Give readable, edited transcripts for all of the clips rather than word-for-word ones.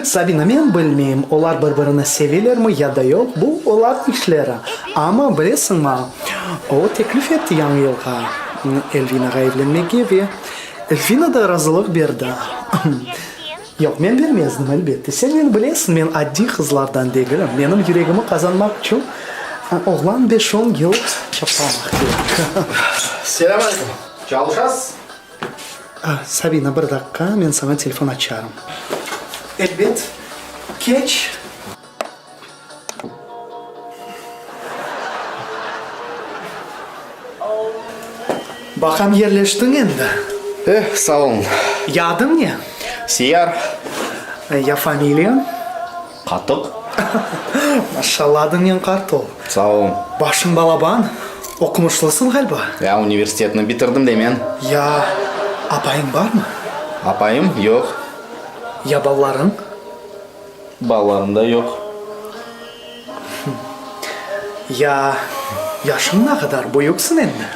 Sabina, men bilmeyim, olar bir-birini sevelermi ya da yoq, bu olarnıñ işleri. Amma, bilesiñmi, o teklif etti yañı yılğa Elvinağa evlenmege ve Elvina da razılıq berdi. Yoq, men bermezdim, elbette. Sen meni bilesiñ, men adiy qızlardan degilim. Menim yüregimi qazanmaq içün oğlan beş-on yıl çapalamaq kerek. Selâm aleyküm. Çalışasız? Sabina, bir daqqa, men saña telefon açarım. Elbet, keç. Baqam yerleştiñ endi. Eh, sağ olun. Ya adıñ ne? Siyar. Ya familiyañ? Qatıq. Maşallah, adıñnen qart ol. Sağ olun. Başıñ balaban, oqumışlısıñ ğaliba? Ya universitetni bitirdim de men. Ya apayıñ barmı? Apayım yoq. Ya balalarıñ? Balalarım da yoq. Ya yaşıñ ne qadar, büyüksiñ endi?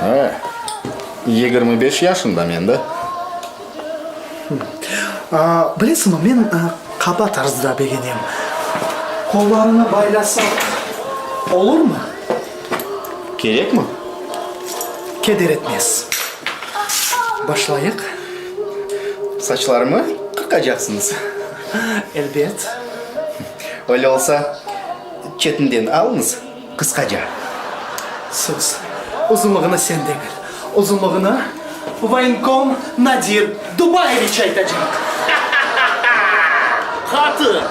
E, 25 yaşındam endi. Bilesiñmi, men qaba tarzda begenem. Qollarıñı baylasaq, olurmı? Kerekmi? Keder etmez. Başlayıq. Saçlarımı qırqacaqsıñız? Elbet. Öyle olsa, çetinden alıñız, qısqaca. Sus. Uzunlığını sen degil, uzunlığını voyenkom Nadir Dubayeviç aytacaq. Qatı,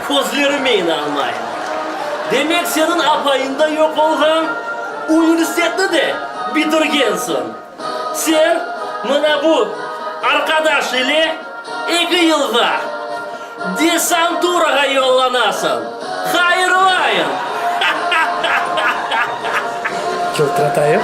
közlerime inanmayım. Demek seniñ apayıñ da yoq olğan, universitetni de bitirgensiñ. Sen mına bu arqadaş ile eki yılğa desanturağa yollanasıñ. Hayırlayım! Yıltıratayıq.